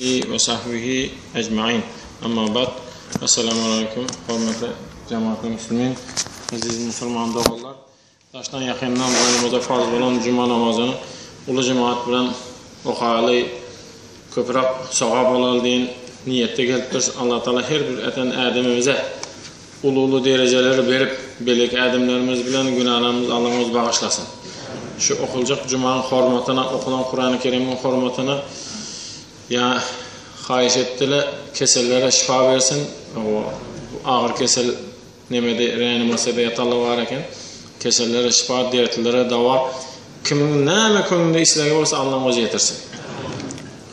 We sahbihi ecmain. Amma ba'd. Esselamu aleýkum, hormatly jemaatly muslimin, eziz musulman doganlar. Daşdan ýakyndan boýnumyza farz bolan juma namazyny uly jemaat bilen okaly, köpräk sogap alaly diýen niýetde gelipdiris. Allah Taala her bir eden ädimimize uly-uly derejeleri berip, belek ädimlerimiz bilen günälerimizi Allahymyz bagyşlasyn. Şu okuljak jumaň hormatyna, okulan Kurany Kerimiň hormatyna ýa haýyş etdile, kesellere şypa bersin. O agyr kesel nemede reanimasiýada ýatanlar bar eken. Kesellere şypa, dertlilere dawa. Kimiň näme köňlünde islegi bolsa Allahym özi ýetirsin.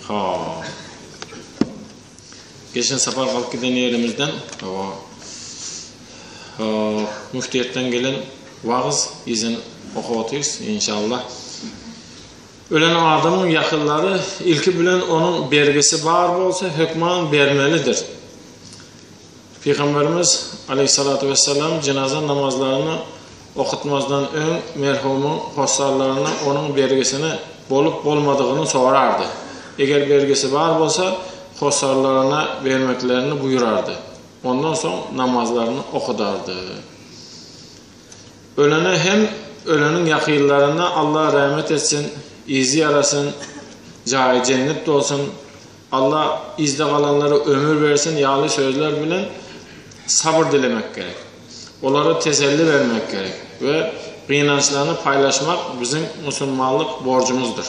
Ha. Geçen sapar galyp giden ýerimizden müftiýetden gelen wagyz izin okap otyrys inşallah. Ölen adamyň ýakynlary ilki bilen onuň bergisi bar bolsa hökman bermelidir. Pygamberimiz aleyhissalatu vesselam jenaza namazlaryny okutmazdan öň merhumyň hossarlaryna onuň bergisini bolup bolmadygyny sorardy. Eger bergisi bar bolsa, hossarlaryna bermeklerini buýrardy. Ondan soň namazlaryny okudardy. Ölene hem öleniň ýakynlaryna Allah rahmet etsin, yzy ýarasyn, jaýy jennet bolsun, Allah yzda galanlara ömür bersin ýaly sözler bilen sabyr dilemek gerek. Olara teselli bermek gerek we gynançlaryny paýlaşmak biziň musulmanlyk borjumyzdyr.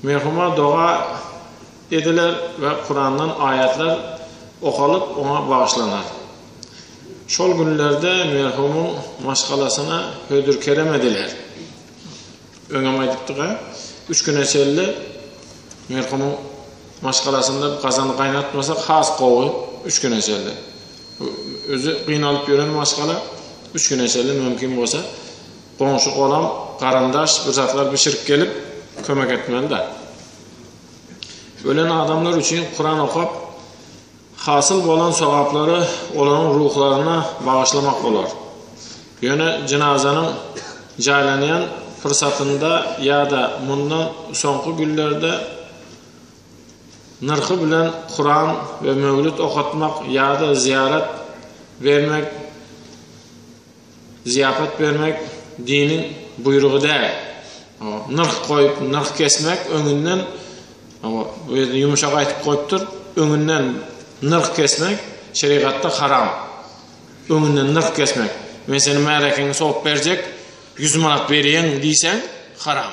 Merhuma doga ediler we Kurandan aýatlar okalyp oňa bagyşlanar. Şol günlerde merhumyň maşgalasyna hödür-kerem ediler. Öňem aýdypdyk-a, üç güne çenli merhumyň maşgalasynda gazany gaýnatmasak has gowy, üç güne çenli. Özi gynalyp ýören maşgala üç güne çenli mümkin bolsa goňşy-golam, garyndaş bir zatlar bişirip gelip kömek etmeli-de. Ölen adamlar üçin Kuran okap, hasyl bolan sogaplary olaryň ruhlaryna bagyşlamak bolar. Ýöne jynazanyň jaýlanýan pursatynda ýa-da mundan soňky günlerde nyrhy bilen Kuran we möwlit okatmak ýa-da zyýarat bermek, zyýapat bermek diniň buýrugy däl. Nyrh goýup, nyrh kesmek öňünden bu ýerde ýumşak aýtyp goýupdyr, öňünden nyrh kesmek şerigatda haram. Öňünden nyrh kesmek. Men seniň märekeňi sowup berjek, 100 manat berýäň diýseň, haram.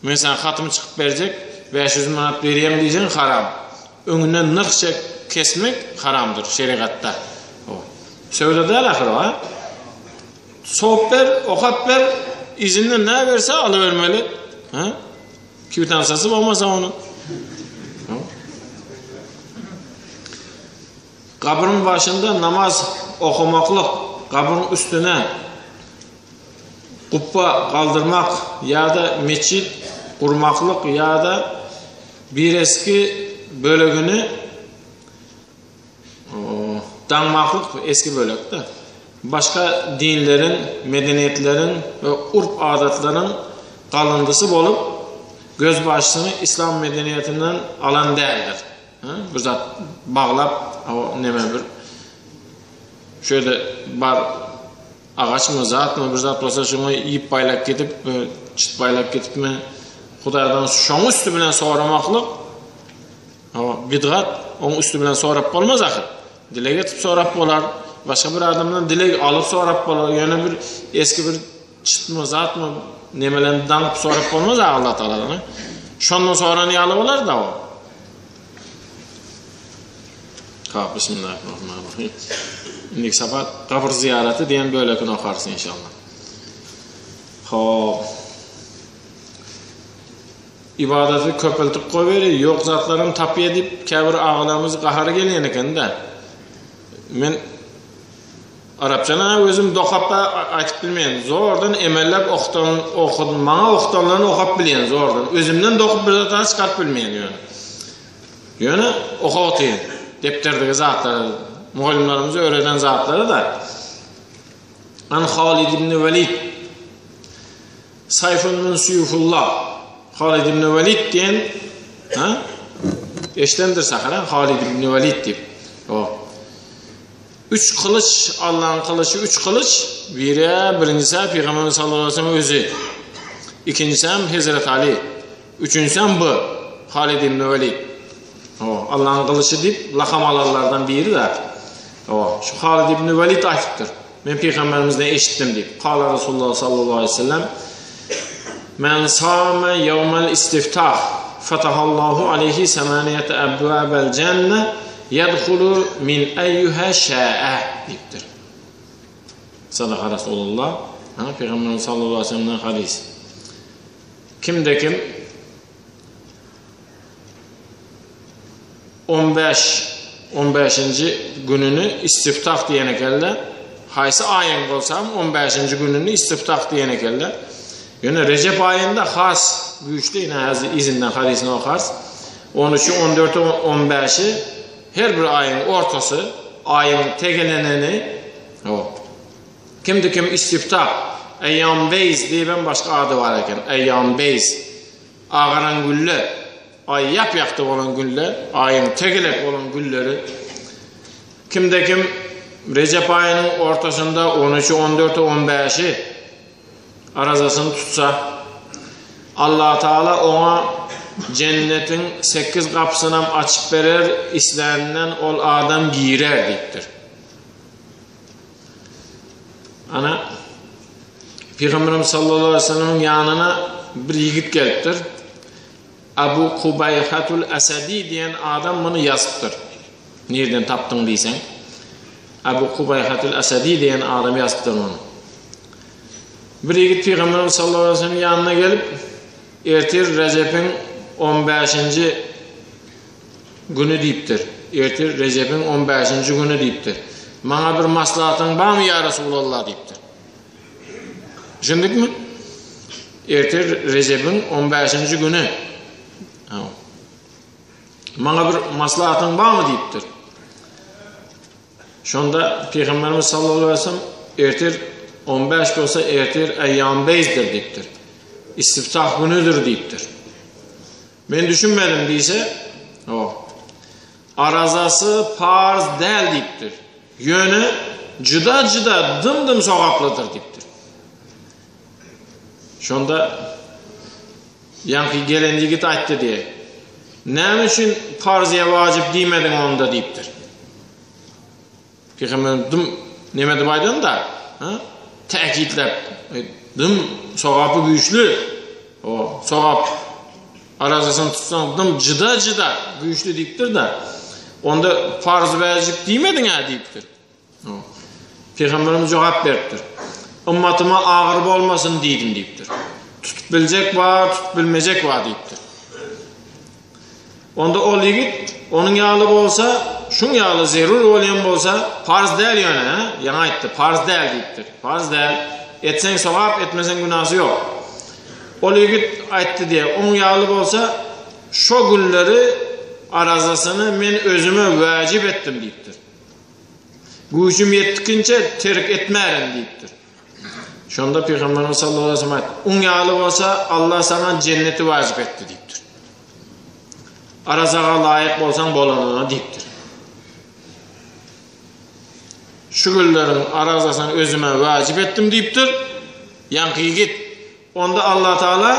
Men saňa hatymy çykyp berjek, 500 manat berýäň diýseň, haram. Öňünden nyrh çek kesmek haramdyr şerigatda. Söwda däl ahyr o, ha? Sowup ber, okap ber, izinden näme berse alybermeli. Ha? Kwitansiýasy bolmasa onuň. Gabryň başynda namaz okamaklyk, gabryň üstüne gupba galdyrmak ýa-da metjit gurmaklyk ýa-da bireski bölegini daňmaklyk eski bölekde. Başga dinleriň, medeniýetleriň we urp-adatlaryň galyndysy bolup, gözbaşyny yslam medeniýetinden alan däldir. Bir zat baglap, o neme bir şu ýerde bar agaçmy, zatmy bir zat bolsa şoňa ýip baýlap gidip, çit baýlap gidipmi, Hudaýdan şoň üsti bilen soramaklyk o bidgat, oň üsti bilen sorap bolmaz ahyr. Dileg etip sorap bolar, başga bir adamdan dileg alyp sorap bolar, ýöne bir eski bir çitmi, zatmy nemelerini daňyp sorap bolmaz Allah Taaladan. Şondan soran ýaly bolar da o. Ha, bismillahirrahmanirrahim. Indiki sapar gabr ziýaraty diýen bölekini okarys inşallah. Hop. Ibadaty köpeltip goýberi, ýok zatlaram tapýa diýip käbir agalarymyz gahary gelýän eken-de. Men Arapçany özüm dokap-da aýtyp bilmeýän. Zordan emellep okudan, okudym. Maňa okudanlaryny okap bilýän zordan. Özümden dokup bir zat çykaryp bilmeýän ýöne. Ýöne okap otyryn. Depderdegi zatlary, mugallymlarymyz öwreden zatlary da. An Halid ibn Walid Sayfun min suyufullah. Halid ibn Walid diýen, ha? Eşidendir sahyr, Halid ibn Welid diýip. O. Üç gylyç, Allahyň gylyçy üç gylyç, biri birinjisi Pygamberimiz sallallahu aleyhi ve sellem özi. Ikinjisi hem Hezret Ali. Üçünjisi hem bu Halid ibn Welid. O, Allahyň gylyçy diýip lakam alanlardan biri de. O, şu Halid ibn Welid aýdypdyr. Men Pygamberimizden eşitdim diýip. Kala Resulullah sallallahu aleyhi ve sellem Men same yevmel istiftah fetahallahu aleyhi semaniyete ebvabel cenne yedhulu min eyyühe şa'e diýipdir. Sadaka Resulullah. Ha, Peygamberimiz sallallahu aleyhi ve sellem'den hadis. Kimde kim 15 15-nji gününi istiftah diýen ekenler. Haýsy aýyň bolsa hem 15-nji gününi istiftah diýen ekenler. Ýöne Rejep aýynda has güýçli, ine häzir yzyndan hadysyny okarys. 13-i, 14-i, 15-i her bir aýyň ortasy, aýyň tegeleneni, o. Kimdi kim istiftah, Eýýam Beýz diýibem başga ady bar eken. Eýýam Beýz. Agaran güller, aý ýap-ýagty bolan günler, aýyň tegelek bolan günleri. Kimde-kim Rejep aýynyň ortasynda on üçi, on dörti, on bäşi arazasyny tutsa, Allatagala oňa jennetiň sekiz gapysynam açyp berer, isläninden ol adam girer diýipdir. Ana, Pygamberimiz sallallahu aleyhi ve sellem'iň ýanyna bir ýigit gelipdir. Abu Kubayhatul Asadi diýen adam muny ýazypdyr. Nirden tapdyň diýseň, Abu Kubayhatul Asadi diýen adam ýazypdyr muny. Bir ýigit Pygamberimiz sallallahu aleyhi ve sellem ýanyna gelip, ertir Rejepiň 15-nji güni diýipdir. Ertir Rejebiň on bäşinji güni diýipdir. Maňa bir maslahatyň barmy ýa Resulallah diýipdir. Düşündikmi? Ertir Rejebiň on bäşinji güni. Maňa bir maslahatyň barmy diýipdir. Şonda Pygamberimiz sallallahu aleyhi ve sellem ertir 15 bolsa ertir eýýam beýzdir diýipdir. İstiftah günüdür diýipdir. Men düşünmedim diýse, o. Arazasy parz däl diýipdir. Ýöne juda-juda dym-dym sogaplydyr diýipdir. Şonda ýaňky gelen ýigit aýtdy diýe. Näme üçin parz ýa wajyp diýmediň onda diýipdir. Pygamberimiz dym neme diýip aýdan da, ha? Täkitläp, e, dym sogapy güýçli. O sogap arazasyny tutsaň dym jyda-jyda güýçli diýipdir da. Onda farz wajyp diýmediň ha diýipdir. Pygamberimiz jogap beripdir. Ümmatyma agyr bolmasyn diýdim diýipdir. Tutup biljek bar, tutup bilmejek bar diýipdir. Onda ol ýigit onuň ýaly bolsa, şuň ýaly zerur bolýan bolsa, parz däl ýöne, hä? Ýaňy aýtdy, parz däl diýipdir. Parz däl. Etseň sogap, etmeseň günasy ýok. Ol ýigit aýtdy diýe, oň ýaly bolsa, şo günleri arazasyny men özüme wäjip etdim diýipdir. Güýjüm ýetdikinçe terk etmärin diýipdir. Şonda Pygamberimiz sallallahu aleyhi ve sellem aýtdy, Oň ýaly bolsa, Allah saňa jenneti wajyp etdi diýipdir. Arazaga laýyk bolsaň bolanyny diýipdir. Şu günleriň arazasyny özüme wajyp etdim diýipdir. Ýaňky ýigit, onda Allah Taala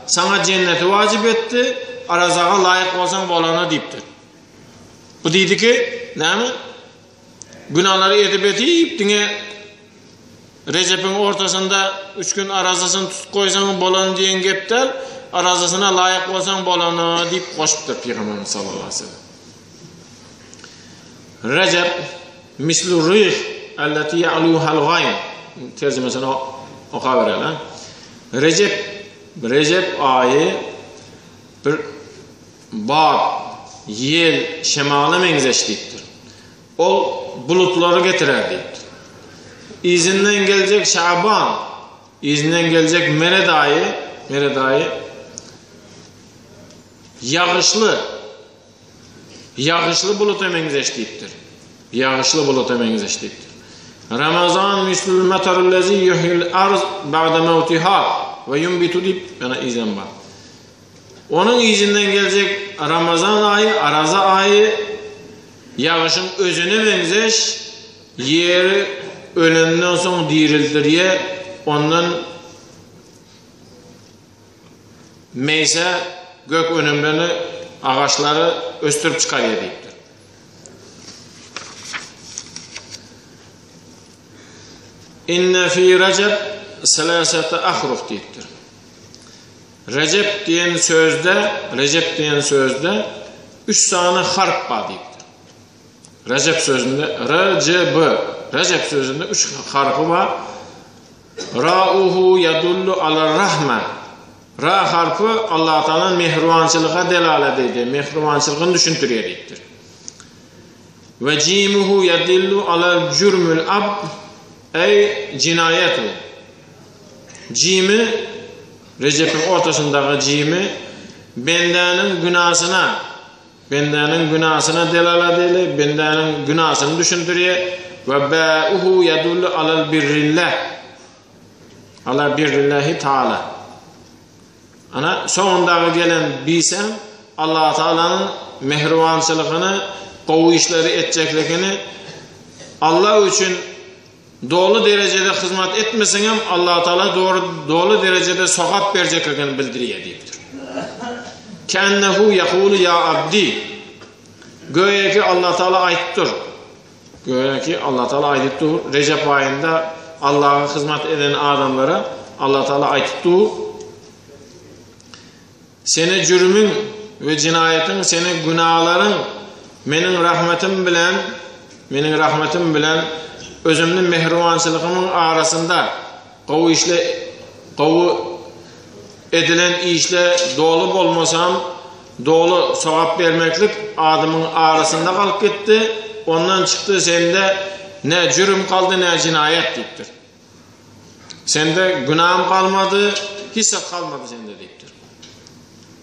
saňa jenneti wajyp etdi, arazaga laýyk bolsaň bolany diýipdir. Bu diýdi ki, näme? Günalary edip edip diňe Rejepiň ortasynda üç gün arazasyny tutup goýsaň bolany diýen gep däl, arazasyna laýyk bolsaň bolany diýip goşupdyr Pygamberimiz sallallahu aleyhi ve sellem. Rejep mislu rih allati ya'luhal ghaym terjimesini okap bereli. Rejep Rejep aýy bir Bat, ýel, şemala meňzeş diýipdir. Ol bulutlary getirer diýipdir. Yzyndan geljek Şaban, yzyndan geljek Meret aýy, Meret aýy ýagyşly, ýagyşly buluta meňzeş diýipdir. Ýagyşly buluta meňzeş diýipdir. Ramazan mislul matarul-lezi yuhyil arz ba'da mawtiha we yunbitu diýip, ýene yzam bar. Onuň yzyndan geljek Ramazan aýy, Araza aýy ýagyşyň özüne meňzeş ýeri ölenden soň dirildirýär, ondan meýse gök önümlerini, agaçlary ösdürip çykarýar diýipdir. Inne fi Rejep selasete ahruf diýipdir. Rejep diýen sözde, Rejep diýen sözde üç sany harp bar diýipdir. Rejep sözünde R C B Rejep sözünde üç harpy bar. Ra'uhu yadullu ala rahma. Ra harpy Allah Taala mehribançylyga delalet edýär, mehribançylygyny düşündirýär diýipdir. Ve cimuhu yadullu ala cürmül abd ey cinayetu. Jimi Rejepiň ortasyndaky jimi bendäniň günasyna bendäniň günasyna delalat edýär, bendäniň günasyny düşündirýär we ba'uhu yadullu alal birrillah ala birrillahi taala. Ana soňundaky gelen bisem Allah Taalanyň mehribançylygyny, gowy işleri etjekligini Allah üçin Doly derejede hyzmat etmeseňem Allatagala dogry doly derejede sogap berjekligini bildirýär diýipdir. Kennehu yekulu ya abdi. Göýäki Allatagala aýdyp dur. Göýäki Allatagala aýdyp dur. Rejep aýynda Allaha hyzmat eden adamlara Allatagala aýdyp dur. Seni jürmüň we jenaýatyň, seni günalaryň meniň rahmetym bilen, meniň rahmetym bilen özümniň mähribançylygymyň arasynda gowy işle, gowy edilen işle doly bolmasam, doly sogap bermeklik adymyň arasynda galyp gitdi, ondan çykdy sende ne jürüm kaldy, ne jenaýat diýipdir. Sende günam galmady, hiç zat galmady sende diýipdir.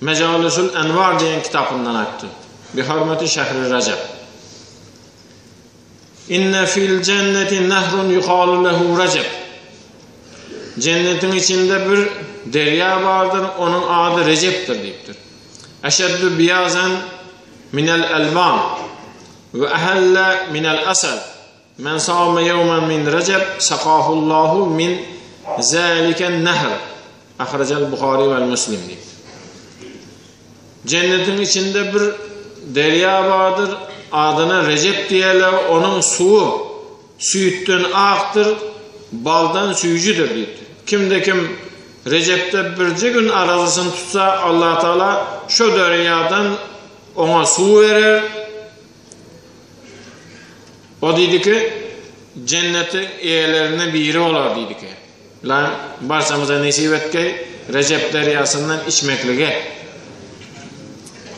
Mejalisul Enwar diýen kitapyndan aýtdy. Bi hurmeti şähri Rejep. Inne fil cenneti nehrun yuqalu lehu Recep. Cennetiň içinde bir derýa bardyr, onuň ady Recepdir diýipdir. Eşeddu biyazan minel elban ve ehelle minel asal. Men same ýewmen min Rejep sakahullahu min zaliken nehr. Ahrajal Buhari we Muslim diýip. Jennetiň içinde bir derýa bardyr, adyna Rejep diýerler, onuň suwy süýtden akdyr, baldan süýjüdir diýipdir. Kimde kim Rejepde birje gün arazasyny tutsa, Allah Taala şo derýadan oňa suw berer. O diýdi ki, jennetiň eýelerinden biri bolar diýdi ki. Lan barçamyza nesip etgeý Rejep derýasyndan içmeklige.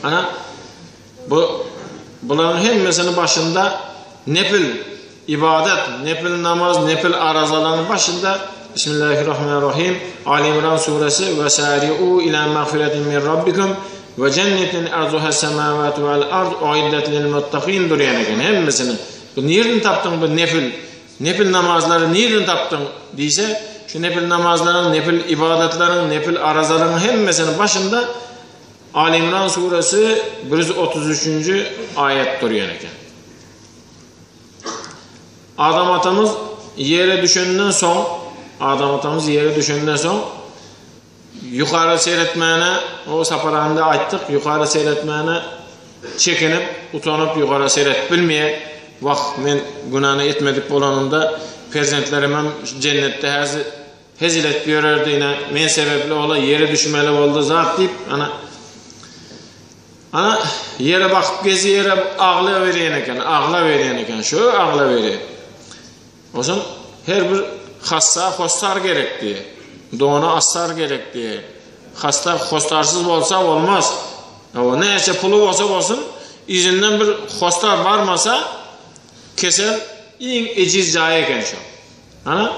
Ana bu bularyň hemmesini başynda nepil ibadet, nepil namaz, nepil arazalaryň başynda Bismillahirrahmanirrahim. Ali İmran suresi ve sari'u ila mağfiretin min rabbikum We jennetin arzuha semawatu wal ard uiddet lil muttakin durýan eken hemmesini. Bu nirden tapdyň bu nefil? Nefil namazlary nirden tapdyň diýse, şu nefil namazlaryň, nefil ibadatlaryň, nefil arazalaryň hemmesiniň başynda Ali İmran suresi 133-nji aýat durýan eken. Adam atamyz ýere düşenden soň, Adam atamyz ýere düşenden soň Ýukara seretmäne, o saparanda aýtdyk, ýukara seretmäne çekinip, utanyp ýukara seret bilmeýär. Wah, men günäni etmedik bolanymda perzentlerimem jennetde häzir hezil edip ýörerdi, ine, men sebäpli ola ýere düşmeli boldy zat diýip, ana, ana, ýere bakyp gezi ýere aglaberýän eken, aglaberýän eken, şö aglaberýär. Onsoň her bir hassa hossar gerek diýýär. Dona assar gerek diýýär. Hasta hossarsyz bolsa bolmaz. O näçe puly bolsa bolsun, yzyndan bir hossar barmasa, kesel iň ejiz jaýy eken şo. Ana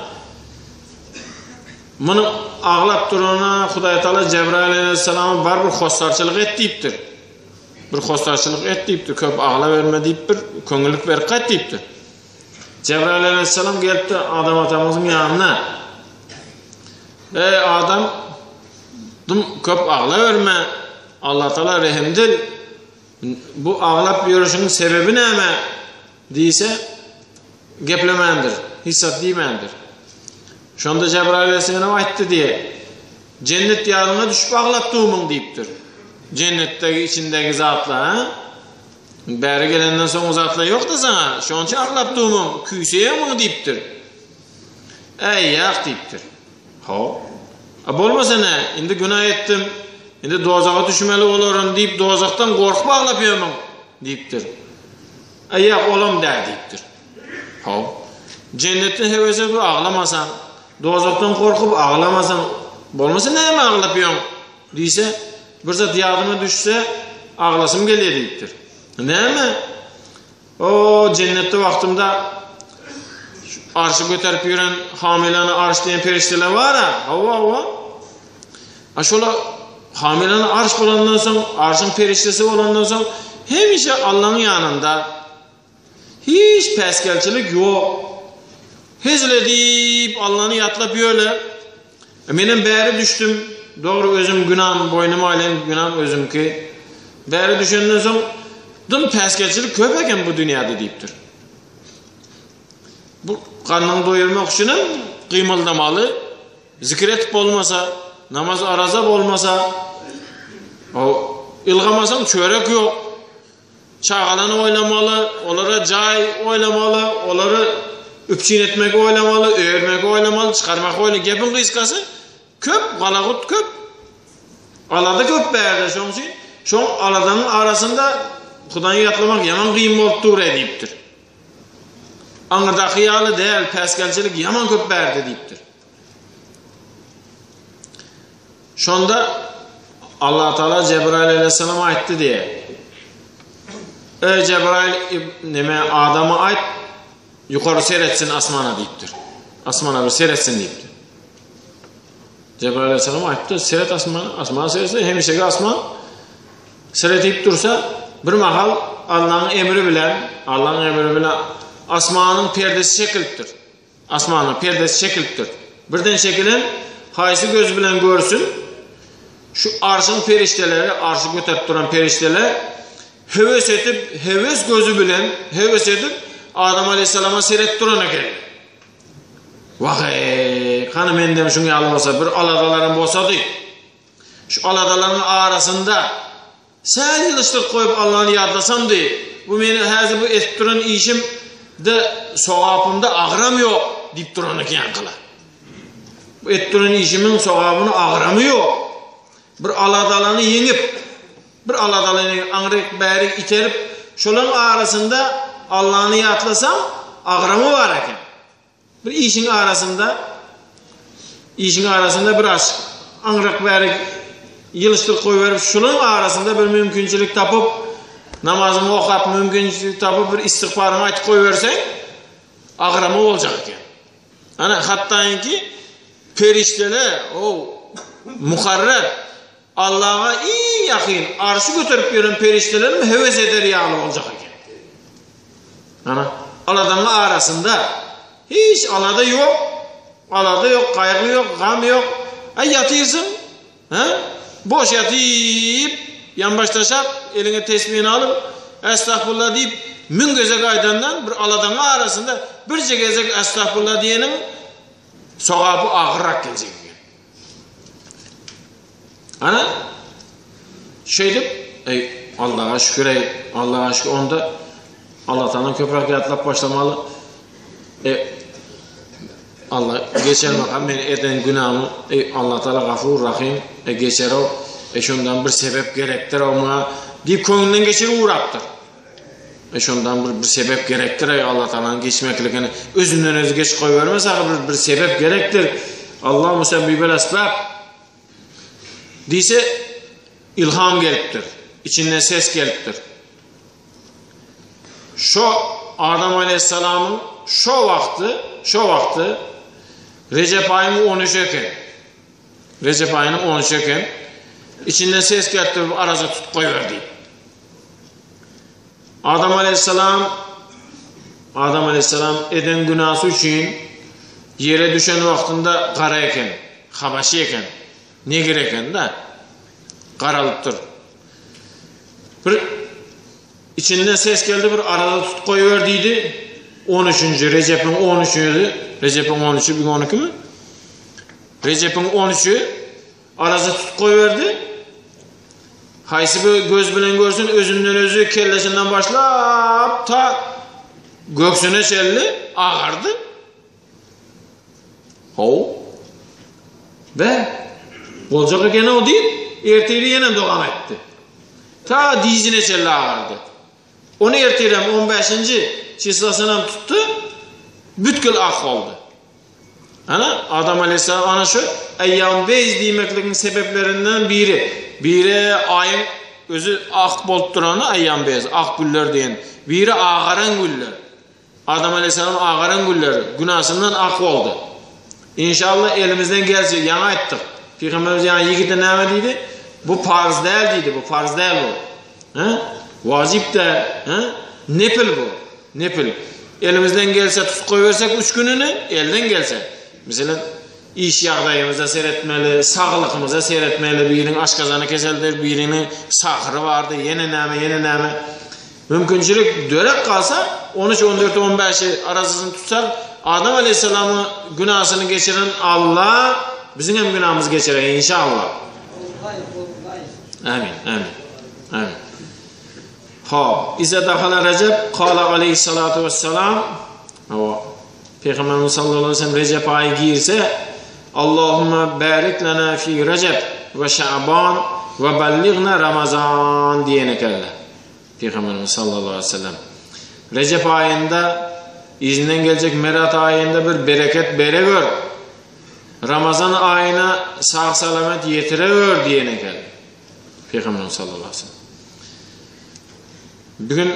Muny aglap durana Hudaý Taala Jebraýyl aleyhissalama bar bir hossarçylyk et diýipdir. Bir hossarçylyk et diýipdir, köp aglaberme diýip bir köňüllik berip gaýt diýipdir. Jebraýyl aleyhisselam gelipdir Adam atamyzyň ýanyna. Ey Adam, dum köp aglaberme. Allah Taala rehimdil. Bu aglap ýörüşiň sebebi näme? diýse, geplemändir, hiç zat diýmändir. Şonda Jebraýyl aleyhisselam aýtdy diýe, Jennet ýadyňa düşüp aglap durmyň diýipdir. Jennetdegi içindäki zatlar, ha? Bäri gelenden soň o zatlar ýok-da saňa, şonuň üçin aglap durmyň, küýseýäňmiň diýipdir. Äý, ýak diýipdir. Haw. A bolmasa nä, indi günä etdim, indi dozaga düşmeli bolaryn diýip dozakdan gorkup aglap ýörmüň diýipdir. Äý, ýak, olam däl diýipdir. Haw. Jennetden höwes edip aglamasaň, dozakdan gorkup aglamasaň, bolmasa näme aglap ýörüň diýse, bir zat ýadyma düşse, aglasym gelýär diýipdir. Näme? O jennetde wagtymda arşy göterip ýören hamilany arş diýen perişdeler bar-a. Hawa, hawa. A şola hamilany arş bolandan soň, arşyň perişdesi bolandan soň hemişe Allaň ýanynda. Hiç päsgelçilik ýok. Hezil edip Allany ýatlap ýörler. E, menem bäri düşdüm. Dogry özüm günam boýnuma alýan günam özümki. Bäri düşenden soň dym päsgelçilik köp eken bu dünýäde diýipdir. Bu garnyňy doýurmak üçin hem gymyldamaly. Zikir etip bolmasa, namaz araza bolmasa, o ylgamasaň çörek ýok. Çagalany oýlamaly, olara jaý oýlamaly, olary üpjün etmegi oýlamaly, öýermegi oýlamaly, çykarmagy oýlamaly. Gepiň gysgasy, köp, galagut köp. Alada köp bärde, şoň üçin şoň aladanyň arasynda Hudaýy ýatlamak ýaman kyn bolup dur diýipdir. Aňyrdaky ýaly däl, päsgelçilik ýaman köp bärde diýipdir. Şonda Allah Taala Cebrail aleyhissalama aýtdy diýe. Ey Cebrail neme adama aýt ýokary seretsin asmana diýipdir. Asmana bir seretsin diýipdir. Cebrail aleyhissalam aýtdy, seret asmana, asmana seretse hemişeki asman seretip dursa bir mahal Allah'ın emri bilen, Allah'ın emri bilen asmanyň perdesi çekilipdir. Asmanyň perdesi çekilipdir. Birden çekilen haýsy göz bilen görsün, şu arşyň perişdeleri, arşy göterip duran perişdeler höwes edip, höwes gözü bilen höwes edip Adam aleyhissalama seret duran eken. Wah-eý, hany mendem şuň ýaly bolsa, bir aladalarym bolsady. Şu aladalaryň arasynda Sähel ýylyşdyryp goýup Allany ýatlasam diý, bu meniň häzir bu edip duran işim de sogapymda agram ýok diýip duran eken ýaňkylar. Bu edip duran işimiň sogabynyň agramy ýok. Bir aladalany ýeňip, bir aladalany aňryk bärik iterip, şolaryň arasynda Allany ýatlasam agramy bar eken. Bir işiň arasynda işiň arasynda biraz aňrak bärik ýylyşdyryp goýberip, şularyň arasynda bir mümkinçilik tapyp, namazyňy okap, mümkinçilik tapyp bir istigfaryňy aýtyp goýberseň, agramy boljak eken. Ana, hatdaýynki perişdeler, o mukarrab Allaha iň ýakyn, arşy göterip ýören perişdelerem höwes eder ýaly boljak eken. Ana, aladanyň arasynda hiç alada ýok, alada ýok, gaýgy ýok, gam ýok. Aý ýatyrsyň, hä? Boş ýatyp, ýanbaş taşap, eliňe tesbihini alyp, Estagfurullah diýip, müň gezek aýdandan bir aladanyň arasynda birje gezek Estagfurullah diýeniň sogapy agyrrak geljek eken. Ana, şeýdip, eý, Allaha şükür eý, Allaha şükür, onda Allah Taala köpräk ýatlap başlamaly. E, Allah geçer makam men eden günahımı, ey Allah Taala gafur rahim, e geçer o, e şondan bir sebep gerekdir o muňa diýip köňlünden geçirip ugrapdyr. E şondan bir, bir sebep gerekdir ey Allah Taala'nın geçmekligini özünden özü geç goýbermez agy bir, bir sebep gerekdir. Allah musebbibel esbab diýse ilham gelipdir. İçinden ses gelipdir. Şo Adam Aleyhisselam'ın şo wagty, şo wagty Recep aýynyň 13 eken. Rejep aýynyň 13 eken. Içinden ses gelipdir, araja tutup goýber diýip. Adam aleyhisselam Adam aleyhisselam eden günasy üçin ýere düşen wagtynda gara eken, habaşy eken, negir eken da. Garalypdyr. Bir. Içinden ses geldi bir araza tutup goýber diýdi. 13-nji Rejepiň 13-i, Rejepiň 13-i bugün 12 mi? Rejepiň 13-i araza tutup goýberdi. Haýsy bir göz bilen görsün özünden özü kellesinden başlap ta göksüne çenli agardy. How. Be, boljak eken-ow diýip, ertiri ýene dogam etdi. Ta dizine çenli agardy. Ony ertirem on bäşinji çislosynam tutdy, bütkül ak boldy. Ana, Adam aleýhissalam ana şu Eýýam beýz diýmekligiň sebeplerinden biri. Biri aýyň özi ak bolup durany Eýýam beýz, ak güller diýen. Biri agaran güller. Adam aleýhissalam agaran günleri günasyndan ak boldy. Inşallah elimizden gelse ýaňy aýtdyk. Pygamberimiz ýaňy ýigide näme diýdi? Bu parz däl diýdi, bu parz däl bu. Hä? Wajyp däl, hä? Nepil bu. Nepil. Elimizden gelse tutup goýbersek üç gününi, elden gelse. Meselem, iş ýagdaýymyza seretmeli, saglykymyza seretmeli, biriniň aşgazany keseldir, biriniň sahyry bardy, ýene näme, ýene näme. Mümkinçilik dörep galsa, on üç, on dört, on bäşi arazasyny tutsak, Adam aleýhissalamyň günasyny geçiren Alla biziň hem günamyzy geçirer inşallah. Amin, amin. Amin. Hop, iza dahala Rejep kala aleýhissalatu vesselam. Hawa. Peygamberimiz sallallahu aleyhi ve sellem Recep aýy girse, Allahumma barik lana fi Recep we Şaban we ballighna Ramazan diýen ekenler. Pygamberimiz sallallahu aleyhi ve sellem Recep aýynda yzyndan geljek Merat aýynda bir bereket berewer. Ramazan aýyna sag salamat ýetirewer diýen eken. Pygamberimiz sallallahu aleyhi ve sellem. Bugün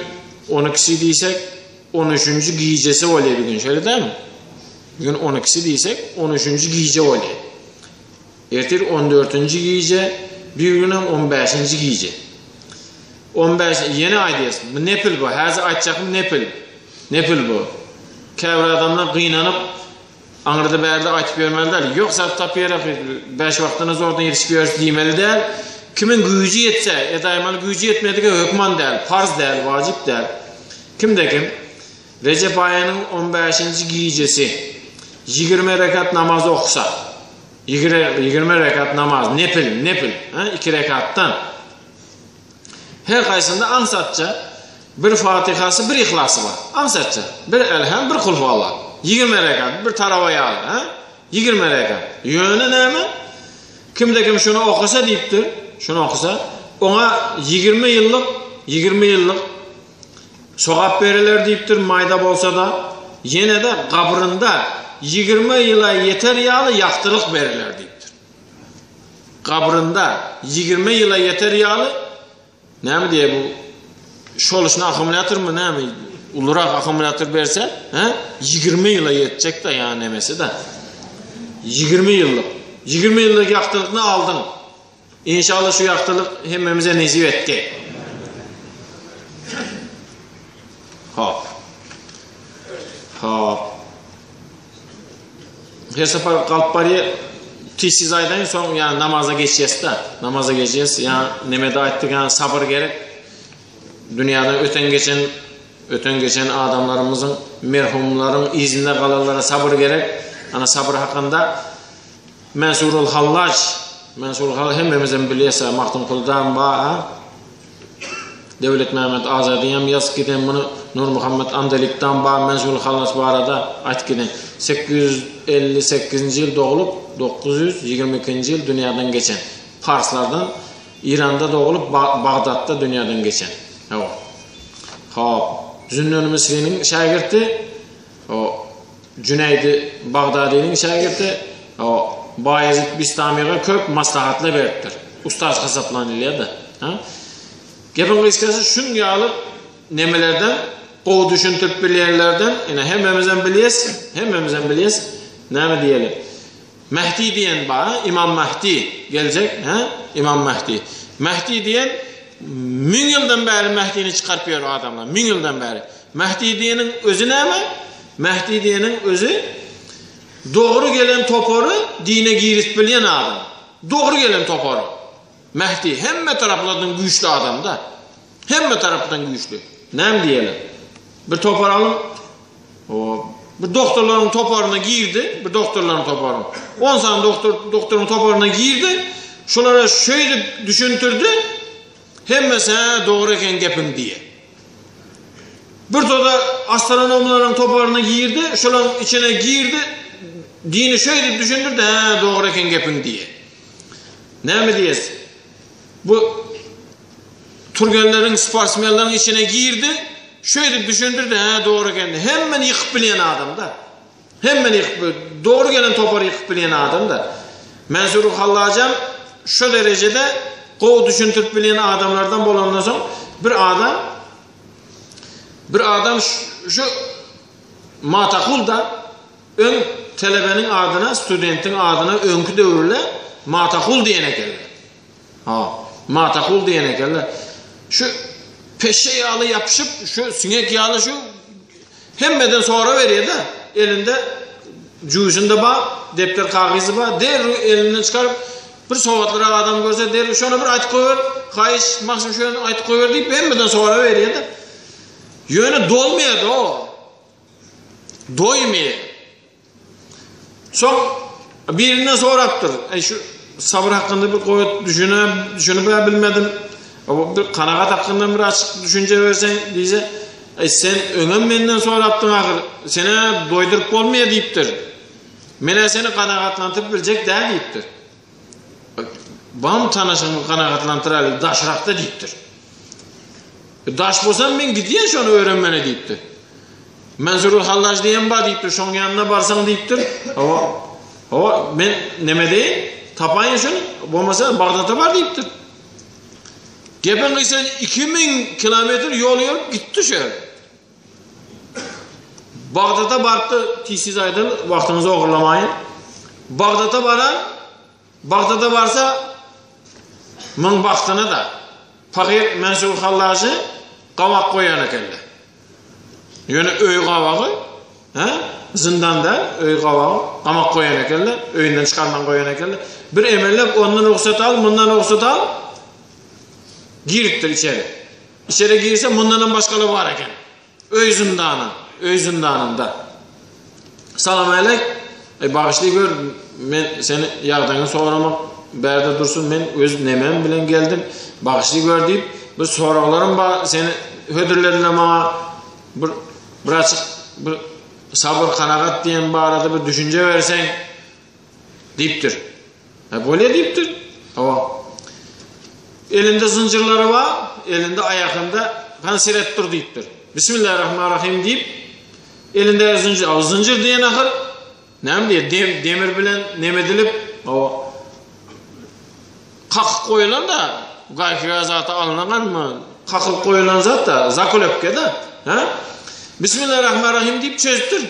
12-si diýsek, 13-nji gijesi bolýar bugün, şeýle dälmi? Bugün 12-si diýsek, 13-nji gije bolýar. Ertir 14-nji gije, bir günem 15-nji gije. 15 ýene aýdýas. Bu nepil bu. Häzir aýtjakym nepil. Nepil bu. Käbir adamlar gynanyp aňyrda bärde aýtyp ýörmeli däl. Ýok zat tapýar, 5 wagtyna zordan ýetişip ýörüs diýmeli däl. Kimiň güýji ýetse, edaýmaly güýji ýetmedige hökman däl, parz däl, wajyp däl. Kimde kim Rejep aýynyň 15-nji gijesi 20 rekat namaz okusa, 20 rekat namaz, nepil, nepil, 2 rekatdan Her haýsynda aňsatja bir Fatihasy, bir Yhlasy bar. Aňsatja. Bir Elham, bir Kulhuallah. 20 rekat, bir tarawa ýaly, ha? 20 rekat. Ýöne näme? Kimde kim şuny okasa diýipdir, şuny okasa, oňa 20 ýyllyk, 20 ýyllyk sogap beriler diýipdir, maýda bolsa-da, ýene-de gabrynda 20 ýyla ýeter ýaly ýagtylyk beriler diýipdir. Gabrynda 20 ýyla ýeter ýaly näme diýe bu şoluşny akkumulýatormy näme ulurak akkumulýator berse, he? 20 ýyla ýetjek da ýa nemesi da. 20 ýyllyk. 20 ýyllyk ýagtylykny aldyň. İnşallah şu ýagtylyk hemmemize nesip etdi. Hop. Hop. Her sapar galyp barýar. Tizsiz aýdaýyn, soň ýa namaza geçýäs-de. Namaza geçýäs. Ýa nemede aýtdyk, ýa sabyr gerek. Dünýäden öten geçen öten geçen adamlarymyzyň, merhumlaryň yzynda galanlara sabyr gerek. Ana sabyr hakynda Mensurul Hallaç, Mensurul Hallaç hemmemizem bilýäs, Magtymgulydan ba, ha? Döwletmämmet Azady hem ýazyp giden muny Nurmuhammet Andalypdan bar Mensurul Hallaç barada aýtyp giden. 858-nji ýyl doglup, 922-nji ýyl dünýäden geçen. Parslardan Iranda doglup, Bagdatda dünýäden geçen. Hawa. Hop. Zünnun Misriniň şägirti, o Jüneýdi Bagdadynyň şägirti, o Baýezit Bistamyga köp maslahatlar beripdir. Ustaz hasaplanylýar-da. Ha? Gepiň gysgasy şuň ýaly nemelerden gowy düşündirip bilýänlerden ine hemmemizem bilýäs, hemmemizem bilýäs. Näme diýeli? Mehdi diýen bar, Imam Mehdi geljek, ha? Imam Mehdi. Mehdi diýen müň ýyldan bäri Mehdini çykaryp ýör adamlar, müň ýyldan bäri. Mehdi diýeniň özi näme? Mehdi diýeniň özi dogry gelen topary dine girizip bilýän adam. Dogry gelen topary. Mehdi hemme taraplardan güýçli adam-da. Hemme tarapdan güýçli. Näme diýeli? Bir topar alyň. O bir doktorlaryň toparyna girdi, bir doktorlaryň toparyna. 10 sany doktor doktoryň toparyna girdi. Şolara şeýdip düşündirdi. Hemmesi hä dogry eken gepiň diýe. Bir toda astronomlaryň toparyna girdi, şolaryň içine girdi. Dini şeýdip düşündirdi, hä dogry eken gepiň diýe. Näme diýes? Bu türgenleriň, sportsmenleriň içine girdi, şeýdip düşündirdi, hä dogry eken. Hemmeni ýykyp bilýän adam-da. Hemmeni ýykyp, dogry gelen topary ýykyp bilýän adam-da. Mensur Hallajam şo derejede gowy düşündirip bilýän adamlardan bolandan soň bir adam bir adam şu Matakulda öň telebeniň adyna, studentiň adyna öňki döwürde Matakul diýen ekenler. Ha, Matakul diýen ekenler. Şu peşe ýaly ýapyşyp, şu siňek ýaly şu hemmeden sora berýär-de, elinde jübüsinde bar, depder kagyzy bar, derrew elinden çykaryp, bir sowatlyrak adam görse derrew şony bir aýtyp goýber, haýyş, magşym şony aýtyp goýber diýip hemmeden sora berýär-de. Ýöne dolmaýar-da o. Doýmaýar. Soň birinden sorapdyr. Eý şu sabyr hakynda bir gowy düşüne, düşünip bilmedim. Bir kanagat hakynda bir açyk düşünje berseň diýse, eý sen öňem menden sorapdyň ahyr. Seni doýduryp bolmaýar diýipdir. Men seni kanagatlandyryp biljek däl diýipdir. Bam tanyşyňy kanagatlandyraly daşrakda diýipdir. Daş bolsam men gidýän şony öwrenmene diýipdir. Mensurul Hallaj diýen bar diýipdir, şoň ýanyna barsaň diýipdir. Hawa. Hawa, men neme deýin? Tapaýyn şony, bolmasa Bagdata bar diýipdir. Gepiň gysga 2000 kilometr ýol ýörüp gitdi şu ýere. Bagdata barypdy, tiz-tiz aýdaly, wagtyňyzy ogurlamaýyn. Bagdata baran, Bagdada barsa, muň bagtyna-da, pahyr Mensur Hallajy gabak goýan ekenler. Ýöne öý gabagy, hä, zyndan däl, öý gabagy, gamak goýan ekenler, öýünden çykarman goýan ekenler. Bir emellep ondan rugsat al, mundan rugsat al, giripdir içeri. Içeri girse mundanam başgalar bar eken. Öý zyndany, öý zyndanynda. Salam aleýk. Eý bagyşly gör, men seni ýagdaýyňy soramak bärde dursun, men öz nemem bilen geldim. Bagyşly gör diýip, bir soraglarym bar, seni hödürlediler maňa. Bir birazjyk bir sabyr kanagat diýen barada bir düşünje berseň diýipdir. E bolýa diýipdir. Hawa. Elinde zynjyrlary bar, elinde aýakynda han seret dur diýipdir. Bismillahirrahmanirrahim diýip, elinde zynjyr, a zynjyr diýen ahyr näme diýer, dem, demir bilen neme edilip, hawa. Kakyp goýulan da, gaýkyga zata alynanmy? Kakyp goýulan zat da, zakulepke da, ha? Bismillahirrahmanirrahim diýip çözüpdir.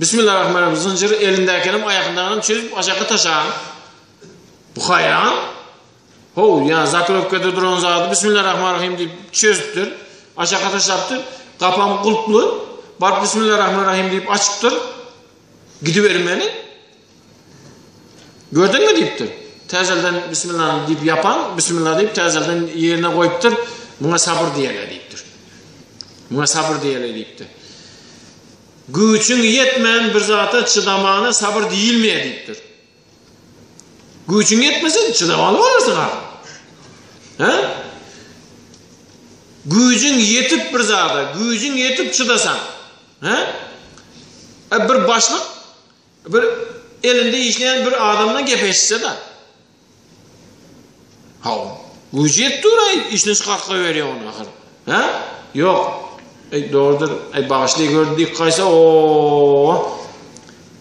Bismillahirrahmanirrahim zynjyry elindäkinem aýakyndakyny çözüp aşaky taşan. Bu haýran. How, ýa zaklopkada duran zady Bismillahirrahmanirrahim diýip çözüpdir. Aşaka taşlapdyr. Gapam gulply. Baryp Bismillahirrahmanirrahim diýip açypdyr. Gidibermeli. Gördüňmi diýipdir. Täzelden Bismillah diýip ýapan, Bismillah diýip täzelden ýerine goýupdyr. Muňa sabyr diýerler diýipdir. Muňa sabyr diýerler diýipdir. Güýjüň ýetmän bir zata çydamana sabyr diýilmeýär diýipdir. Güýjüň ýetmese çydamaly bolarsyň ahyr. Hä? Güýjüň ýetip bir zada, güýjüň ýetip çydasaň. Hä? E bir başlyk bir elinde işleýän bir adamdan gep eşitse-de. Haw. Güýji ýetip dur-aý, işden çykaryp goýberýär ony ahyr. Hä? Ýok. Eý, dogrudyr. Eý, bagyşly gör diýip gaýsa, o.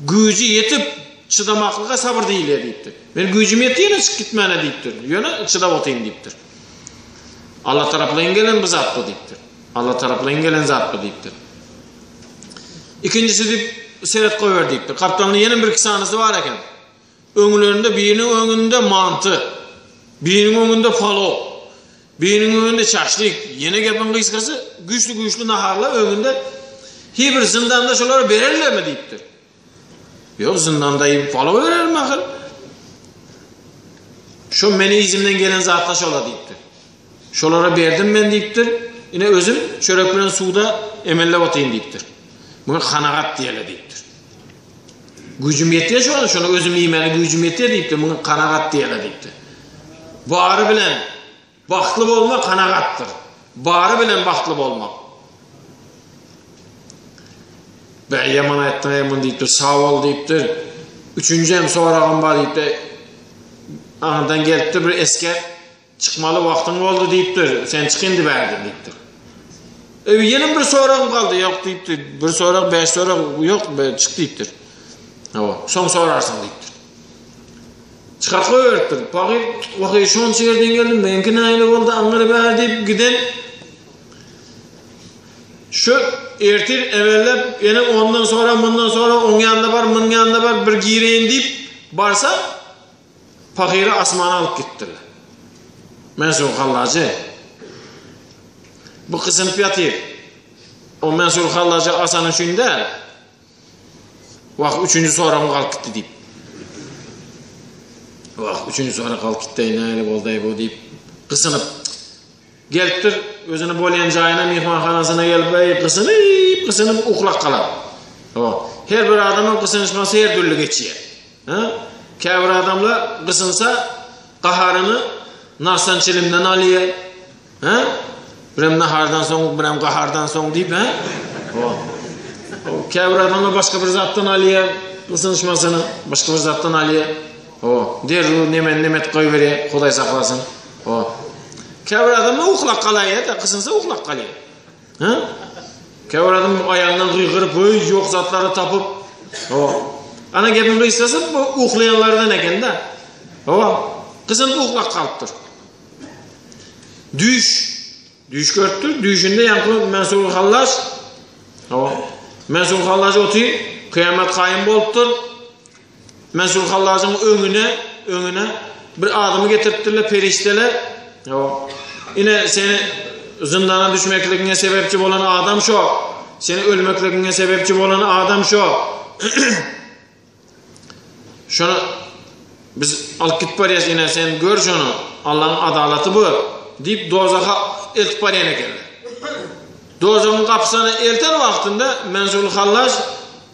Güýji ýetip çydamaklyga sabyr diýilýär diýipdir. Men güýjüm ýetdi ýene çykyp gitmäne diýipdir. Ýöne çydap otyryn diýipdir. Allah taraplaýyn gelen bu zat bu diýipdir. Allah taraplaýyn gelen zat bu diýipdir. Ikinjisi diýip seret goýber diýipdir. Gapdalynda ýene bir iki sanysy bar eken. Öňlerinde biriniň öňünde manty, biriniň öňünde palow, biriniň öňünde çaşlyk, ýene gepiň gysgasy güýçli-güýçli naharlar öňünde Hi bir zyndanda şolara bererlermi diýipdir. Ýok, zyndanda iýip palow berermi ahyr? Şo meni yzymdan gelen zatlar şolar diýipdir. Şolara berdim men diýipdir. Ine özüm çörek bilen suwda emellep otyryn diýipdir. Muňa kanagat diýerler diýipdir. Güýjüm ýetýär şona, şony özüm iýmäne güýjüm ýetýär diýipdir. Muňa kanagat diýerler diýipdir. Bary bilen bagtly bolmak kanagatdyr. Bary bilen bagtly bolmak. Be ýaman aýtdyň-eý muny diýipdir, sag bol diýipdir. Üçünji hem soragym bar diýipdir. Aňyrdan gelipdir bir esger. Çykmaly wagtyň boldy diýipdir. Sen çyk indi bärden diýipdir. Eý, ýene bir soragym galdy. Ýok diýipdir. Bir sorag, bäş sorag ýok, çyk diýipdir. Hawa, soň sorarsyň diýipdir. Çykaryp goýberipdir. Pahyr, wahy şonça ýerden geldim, meňki nähili boldy, aňyr bäri diýip giden şu ertir emellep ýene ondan sonra, mundan sonra oň ýanyna bar, munuň ýanyna bar, bir gireýin diýip barsa, Pahyry asmana alyp gitdiler. Mensur Hallajy bu gysynyp ýatyr. O Mensur Hallajy asany üçin däl. Wah, üçünji soragym galyp gitdi diýip. Wah, üçünji sorag galyp gitdi, näle boldy bu diýip gysynyp gelipdir. Özüni bolýan jaýyna, myhmanhanasyna gelip, eý, gysynyp, gysynyp uklap galar. Her bir adamyň gysynyşmasy her dürli geçýär. Hä? Käbir adamlar gysynsa gaharyny nasdan çilimden alýar. Hä? Birem nahardan soň, birem gahardan soň diýip, hä? O. Käbir adamlar başga bir zatdan alýar, gysynyşmasyny başga bir zatdan alýar. O, derrew nemen nemet goýberýär, Hudaý saklasyn. O. Käbir adamlar uklap galaýar-da, gysynsa uklap galýar. Hä? Käbir adam aýagyndan gygyryp, öý ýok zatlary tapyp, hawa. Ana gepiň gysgasy bu uklaýanlardan eken-de. Hawa. Gyzynyp uklap galypdyr. Düýş. Düýş görüpdir. Düýşünde ýaňky Mensur Hallaç, hawa. Mensur Hallaç otyr, kyýamat kaýym bolupdyr. Mensur Hallajyň öňüne, öňüne bir adamy getiripdirler, perişdeler. Hawa. Ine seni zyndana düşmekligiňe sebäpçi bolan adam şo. Seni ölmekligiňe sebäpçi bolan adam şo. Şony biz alyp gidip barýas, ine sen gör şony. Allahyň adalaty bu diýip dozaha eltip barýan ekenler. Dozahyň gapysyna elten wagtynda Mensur Hallaj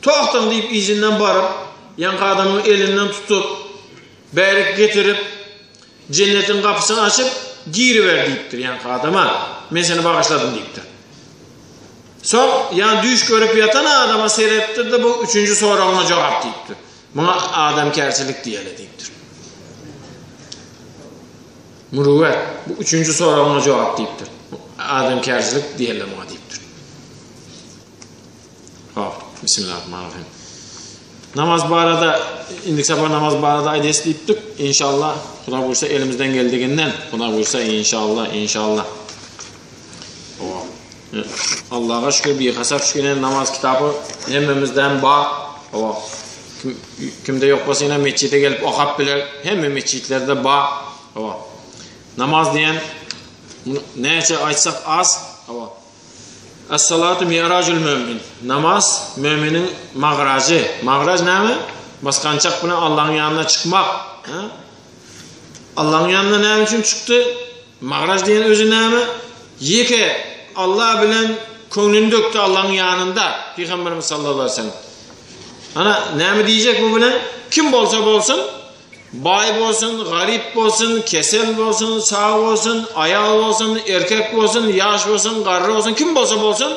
Togtaň diýip yzyndan baryp, ýaňky adamyň elinden tutup, bärik getirip, jennetiň gapysyny açyp, giriber diýipdir ýaňky adama. Men seni bagyşladym diýipdir. Soň ýa düýş görüp ýatan adama seretipdir-de bu üçünji soragyňa jogap diýipdir. Muňa adamkärçilik diýeli diýipdir. Mürüwwet, bu üçünji soragyňa jogap diýipdir. Adamkärçilik diýeli muňa diýipdir. Hop, bismillahirrahmanirrahim. Namaz barada, indik sapar namaz barada aýdýas diýipdik. Inşallah, Huda buýursa elimizden geldiginden, Huda buýursa inşallah, inşallah. Allaha şükür bir hasap şükür namaz kitabı hemmemizden bar. Hawa. Kim, kimde ýok bolsa ýene metjide gelip okap biler. Hemme metjitlerde bar. Hawa. Namaz diýen näçe aýtsak az. Hawa. Es-salatu mi'rajul mömin. Namaz möminiň magrajy. Magraj näme? Basgançak bilen Allahyň ýanyna çykmak. Ha? Allahyň ýanyna näme üçin çykdy? Magraj diýen özi näme? Ýeke Allah bilen köňlüni dökdi Allahyň ýanynda Pygamberimiz sallallahu aleyhi ve sellem. Ana näme diýjek bu bilen? Kim bolsa bolsun, Baý bolsun, garyp bolsun, kesel bolsun, sag bolsun, aýal bolsun, erkek bolsun, ýaş bolsun, garry bolsun, kim bolsa bolsun,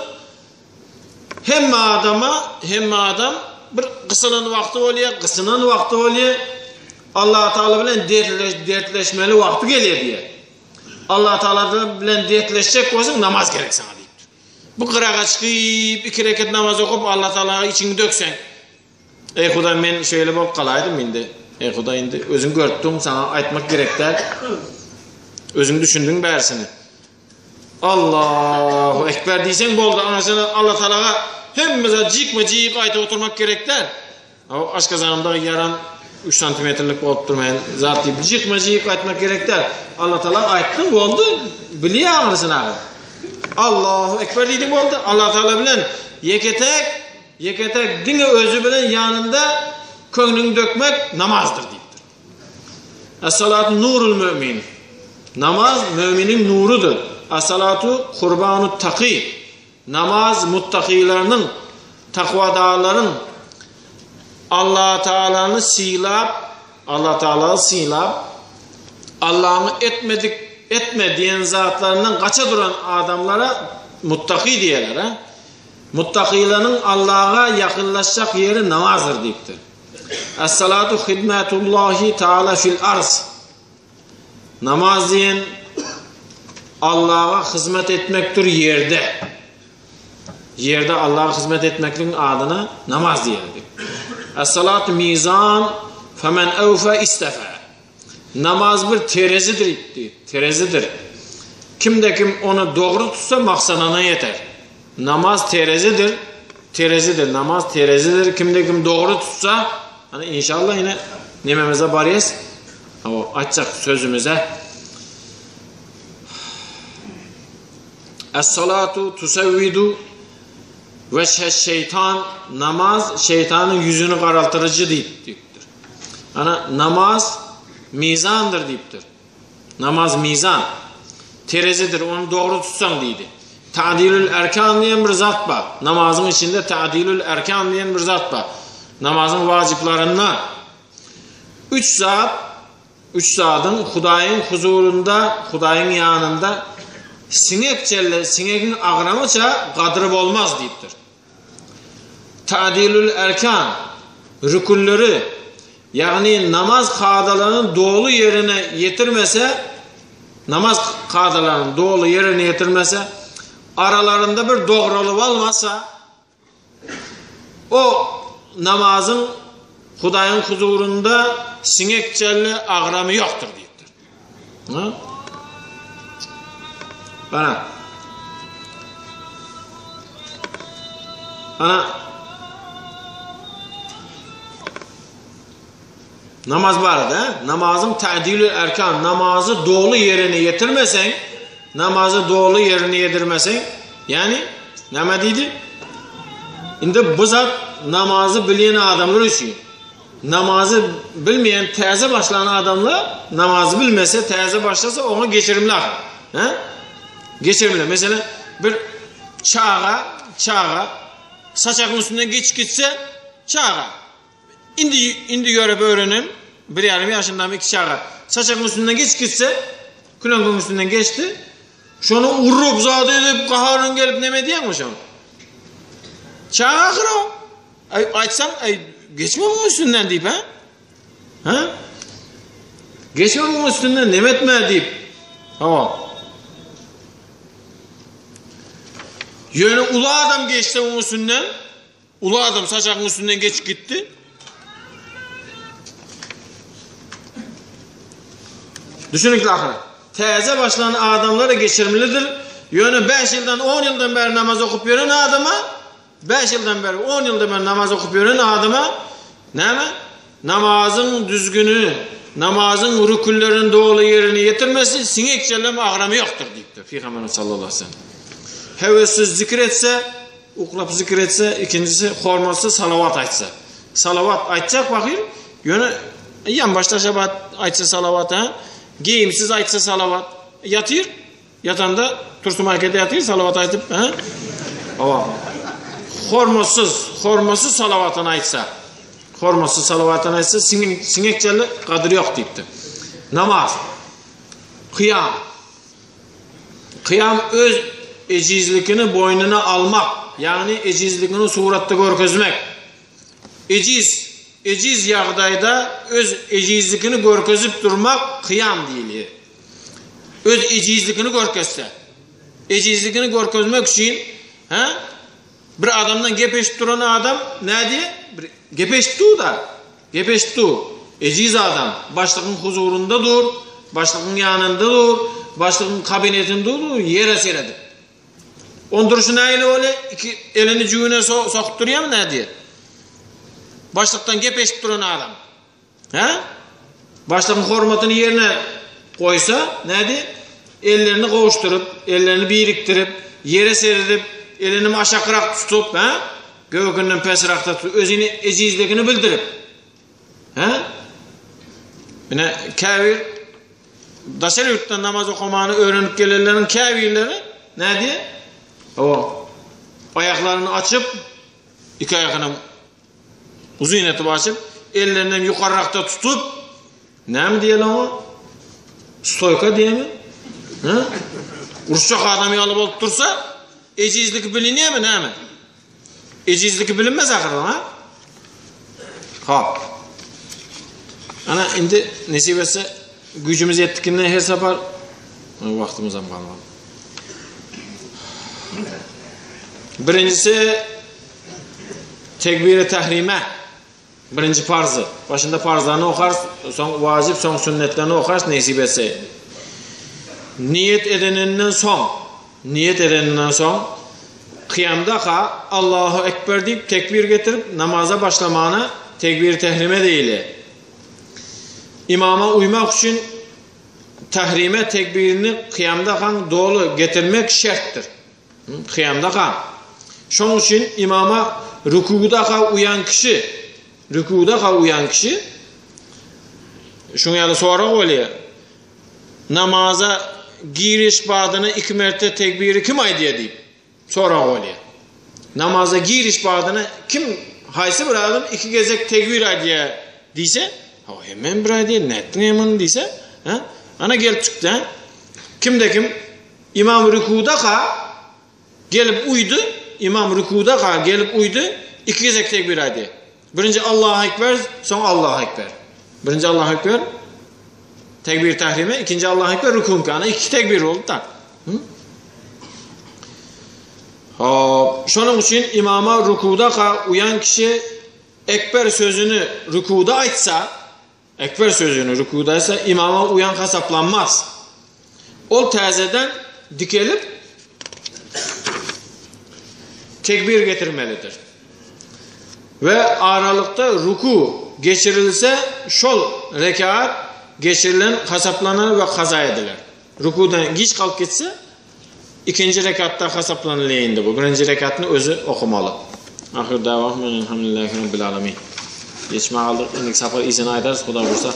hemme adama, hemme adam bir gysylan wagty bolýar, gysynan wagty bolýar. Allah Taala bilen dertleşmeli wagty gelýär diýýär. Allah Taala bilen dertleşjek bolsaň namaz gerek saňa diýipdir. Bu gyraga çykyp, iki reket namaz okup Allah Taalaga içiňi dökseň, Eý Hudaý men şeýle bolup galaýdym indi. Eý Hudaý indi özüň görüp duň saňa aýtmak gerek däl. Özüň düşündiň bärisini. Allahu ekber diýseň boldy aňasyna Allah Taalaga hemme zat jikme jik aýdyp oturmak gerek däl. O aşgazanymda ýaran 3 santimetrlik bolup dur men zat diýip jikme jik aýtmak gerek däl. Allah Taala aýtdyň boldy bilýär aňyrsyny agyr. Allahu ekber diýdiň boldy. Allah Taala bilen ýeke tek Ýeke-täk diňe özi bilen ýanynda köňlüňi dökmek namazdyr diýipdir. Es-salatu nurul mümin. Namaz möminiň nurudyr. As-salatu kurbanut taki. Namaz muttakylarynyň, takwadarlaryň Allatagalany sylap, Allatagalany sylap, Allahyň etmedik, etme diýen zatlaryndan gaça duran adamlara muttaky diýerler. Ha? Muttakylaryň Allaha ýakynlaşjak ýeri namazdyr diýipdir. Es-salatu hidmetullahi taala fil arz. Namaz diýen Allaha hyzmat etmekdir ýerde. Ýerde Allaha hyzmat etmekligiň adyna namaz diýildi. Es-salatu mizan femen awfa istafa. Namaz bir terezidir diýdi. Terezidir. Kimde kim ony dogry tutsa maksadyna ýeter. Namaz terezidir. Terezidir. Namaz terezidir. Kimde kim dogry tutsa, hani inşallah ýene nememize barýas. O aýtjak sözümize. Es-salatu tusawwidu weçhe şeytan namaz şeytanyň ýüzüni garaltyryjy diýip diýipdir. Ana namaz mizandyr diýipdir. Namaz mizan. Terezidir, ony dogry tutsaň diýdi. Ta'dilül erkan diýen bir zat bar. Namazyň içinde ta'dilül erkan diýen bir zat bar. Namazyň wajyplarynda üç zat, üç zadyň Hudaýyň huzurynda, Hudaýyň ýanynda siňek çelle, siňegiň agramyça gadry bolmaz diýipdir. Ta'dilül erkan, rükünleri, ýagny namaz kadalaryny doly ýerine ýetirmese, namaz kadalaryny doly ýerine ýetirmese, aralarynda bir dogralyp almasa, o namazyň Hudaýyň huzurynda siňek çelle agramy ýokdur diýipdir. Ha? Ana. Ana. Namaz barada, namazyň ta'dilü erkan, namazy doly ýerine ýetirmeseň, namazy doly ýerine ýetirmeseň, ýagny näme diýdi? Indi bu zat namazy bilýän adamlar üçin. Namazy bilmeýän täze başlan adamlar namazy bilmese täze başlasa oňa geçirimli ahyr. He? Geçirimli. Mesela bir çaga, çaga saçagyň üstünden geçip gitse çaga. Indi indi ýörep öwrenen bir ýarym ýaşynda iki çaga saçagyň üstünden geçip gitse küleňkiň üstünden geçdi. Şony urup zat edip gaharyň gelip neme diýýäňmi şoň? Çaga ahyr o. Aý, aýtsaň, aý, geçme muň üstünden diýip, ha? Ha? Geçme muň üstünden, neme etme diýip. Hawa. Ýöne uly adam geçse muň üstünden, uly adam saçagyň üstünden geçip gitdi. Düşünikli ahyry. Täze başlan adamlara geçirimlidir. Ýöne 5 ýyldan, 10 ýyldan bäri namaz okup ýören adama Bäş ýyldan bäri, on ýyldan bäri namaz okup ýören adama näme? Namazyň düzgüni, namazyň rükünlerini doly ýerine ýetirmesi siňek jellem agramy ýokdur diýipdir Pygamberimiz sallallahu aleyhi ve sellem. Höwessiz zikir etse, uklap zikir etse, ikinjisi hormatsyz salawat aýtsa. Salawat aýtjak bakyr, ýöne ýanbaş daşabat aýtsa salawat, ha? Geýimsiz aýtsa salawat, ýatyr. Ýatanda Tursun aýkada ýatyr, salawat aýdyp, ha? Hawa. Hormatsyz, hormatsyz salawatyny aýtsa, hormatsyz salawatyny aýtsa, siňek siňekçeli gadyry ýok diýipdir. Namaz. Kyýam. Kyýam öz ejizlikini boýnuna almak, ýagny ejizligini suratda görkezmek. Ejiz, ejiz ýagdaýda öz ejizlikini görkezip durmak kyýam diýilýär. Öz ejizlikini görkezse. Ejizlikini görkezmek üçin, hä? Bir adamdan gep eşidip duran adam nädýär? Bir gep eşidip dur da. Gep eşidip dur. Ejiz adam başlygyň huzurynda dur, başlygyň ýanynda dur, başlygyň kabinetinde dur, ýere seredip. Onuň durşy nähili bolýar? Iki elini jübüne so sokup durýarmy nädýär? Başlykdan gep eşidip duran adam. Hä? Başlygyň hormatyny ýerine goýsa, nädýär? Ellerini gowuşdyryp, ellerini birikdirip, ýere seredip, elini aşakrak tutup, hä? Göwkünden pesrakda tutup, özüni ejizligini bildirip. Hä? Ine, käbir. Daşary ýurtdan namaz okamany öwrenip gelenleriň käbirleri nädýär? Hawa, aýaklaryny açyp, iki aýagynam uzyn etip açyp, ellerini hem ýokarrakda tutup, näme diýeli oňa? Stoýka diýemi? Hä? Uruşjak adam ýaly bolup dursa, ejizligi bilinýärmi näme? Ejizligi bilinmez ahyry, ha? Hop. Ana indi nesip etse güýjümiz ýetdikinden her sapar wagtymyz hem galmady. Birinjisi tekbiri tahrime. Birinji farzy. Başynda farzlaryny okarys, soň wajyp, soň sünnetlerini okarys nesip etse. Niýet edeninden soň, niýet edeninden soň kyýamdaka Allahu ekber diýip tekbir getirip namaza başlamana tekbir tehrime diýilýär. Imama uýmak üçin tahrime tekbirini kyýamdakaň doly getirmek şertdir. Kyýamdaka. Şonuň üçin imama rükugdaka uýan kişi, rükugdaka uýan kişi şuň ýaly sorag bolýar. Namaza giriş badyna iki merte tekbiri kim aýdýar diýip sorag bolýar. Namaza giriş badyna kim haýsy bir adam iki gezek tekbir aýdýar diýse, ha hemen bir aýdýar, nätdiň muny diýse, ha? Ana gelip çykdy. Kimde kim Imam rükudaka gelip uýdy, imam rükudaka gelip uýdy, iki gezek tekbir aýdy. Birinji Allahu ekber, soň Allahu ekber. Birinji Allahu ekber, tekbir tahrime, ikinji Allahu ekber rükun ana iki tekbir boldy da. Hop, şonuň üçin imama rükudaka uýan kişi ekber sözüni rükuda aýtsa, Ekber sözüni rükuda aýtsa, imama uýan hasaplanmaz. Ol täzeden dikelip, tekbir getirmelidir. We aralykda ruku geçirilse, şol rekat geçirilen hasaplanar we kaza ediler. Rukudan giç galyp gitse, ikinji rekatda hasaplanylýar indi bu. Birinji rekatyny özi okamaly. Ahyr dawahum elhamdülillahi rabbil alamin. Geçme galdyk. Indiki sapar yzyny aýdarys, Huda buýursa.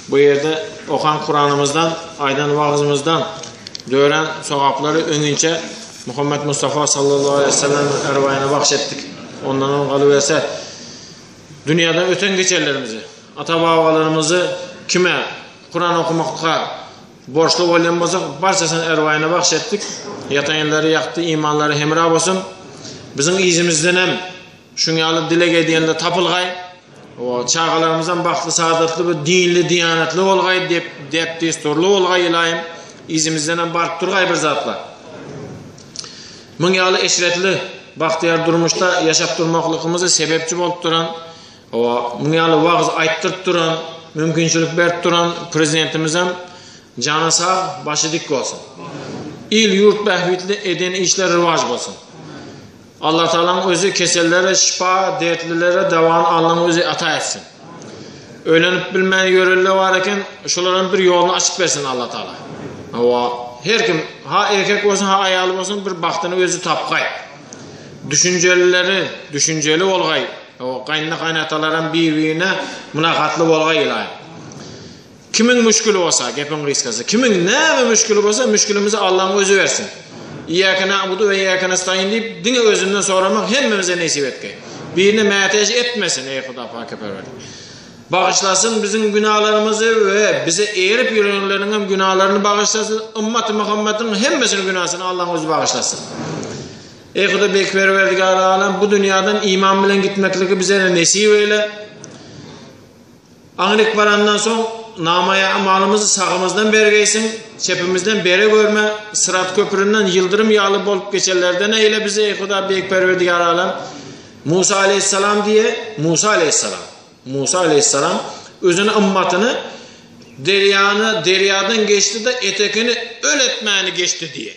Bu ýerde okan Kuranymyzdan, aýdan wagyzymyzdan dörän sogaplary öňinçe Muhammed Mustafa sallallahu aleyhi ve sellem erwaýyna bagş etdik. Ondan on galyberse dünýäden öten geçenlerimizi, ata-babalarymyzy kime Kuran okumakka borçly bolýan bolsak, barçasyny erwaýyna bagş etdik. Ýatan ýerleri ýagty, imanlary hemra bolsun. Biziň yzymyzdan hem şuň ýaly dileg edýänler tapylgaý. O çagalarymyz hem bagtly, saadatly we dinli, diýanatly bolgaý, dep, dep desturly bolgaý ilaýym. Yzymyzdan hem baryp durgaý bir zatlar. Muň ýaly eşretli, bagtyýar durmuşda ýaşap durmaklygymyzy sebepçi bolup duran Hawa, muň ýaly wagyz aýtdyryp duran, mümkinçilik berip duran prezidentimizem jany sag, başy dik bolsun. Il-ýurt bähbitli eden işleri rowaç bolsun. Allatagalaň özi kesellere şypa, dertlilere dawany Allaň özi ata etsin. Öýlenip bilmän ýörenler bar eken, şolaram bir ýoluny açyp bersin Allatagala. Hawa, her kim, ha erkek bolsun, ha aýal bolsun bir bagtyny özi tapgaý. Düşünjelileri düşünjeli bolgaý. O gaýynda gaýynatalaram bir-birine mylakatly bolgaý ylaýym. Kimiň müşgili bolsa, gepiň gysgasy, kimiň näme müşgili bolsa, müşgilimizi Allaň özi bersin. Iýýäke na'budu we iýýäke nestaýin diýip, diňe özünden soramak hemmemize nesip etgeý. Birine mätäç etmesin, eý Huda pake perwerdigär. Bagyşlasyn biziň günalarymyzy we bize eýerip ýörenleriň hem günalaryny bagyşlasyn, ymmaty Muhammediň hemmesiniň günasyny Allaň özi bagyşlasyn. Eý Huda Beýik Perwerdigary Alem bu dünýadan iman bilen gitmekligi bize nesip eýle. Aňryk barandan soň namaýa amalymyzy sagymyzdan bergeýsiň, çepimizden bere görme, Syrat köpründen ýyldyrym ýaly bolup geçenlerden eýle bizi eý Huda Beýik Perwerdigary Alem. Musa aleýhissalam diýe, Musa aleýhissalam. Musa aleýhissalam özüni ymmatyny derýany derýadan geçdi-de etekini öl etmäni geçdi diýe.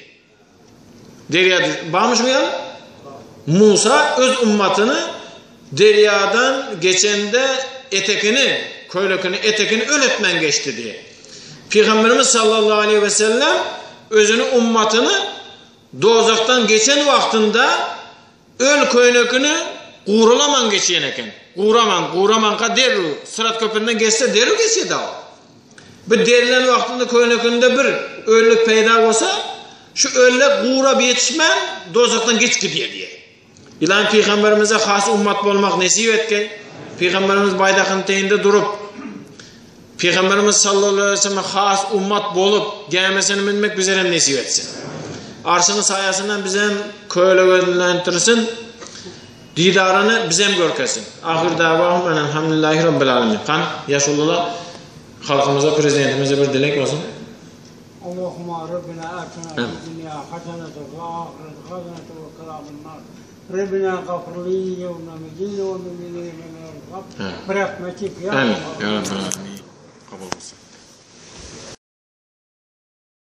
Derýa barmy şuň ýaly? Musa öz ümmatyny derýadan geçende etekini, köýnekini, etekini öl etmän geçdi diýe. Pygamberimiz sallallahu aleyhi ve sellem özüni ummatyny dozakdan geçen wagtynda öl köýnekini guralaman geçýän eken. Guraman, guramanka derrew Syrat köpründen geçse derrew geçýär dagy. Bu derilen wagtynda köýnekinde bir öllük peýda bolsa, şu öllek gurap ýetişmän dozakdan geç gidýär diýýär. Ylaýym pygamberimize has ummat bolmak nesip etgeý. Pygamberimiz baýdakyň teýinde durup, Pygamberimiz sallallahu aleyhi ve selleme has ummat bolup, gämisine münmek bize hem nesip etsin. Arşynyň saýasyndan bize hem kölegelendirsin. Didaryny bize hem görkezsin. Ahyr dawahum enelhamdülillahi rabbil alemin. Kan ýaşulular halkymyza, prezidentimize bir dilek bolsun. Allahumma Rabbina atina fid dunya haseneten we ahireti haseneten we qina azaban Rabbina gafir li we muminin ve muminine birahmetik ya Amin. Ya Rabbel alemin. Kabul bolsun.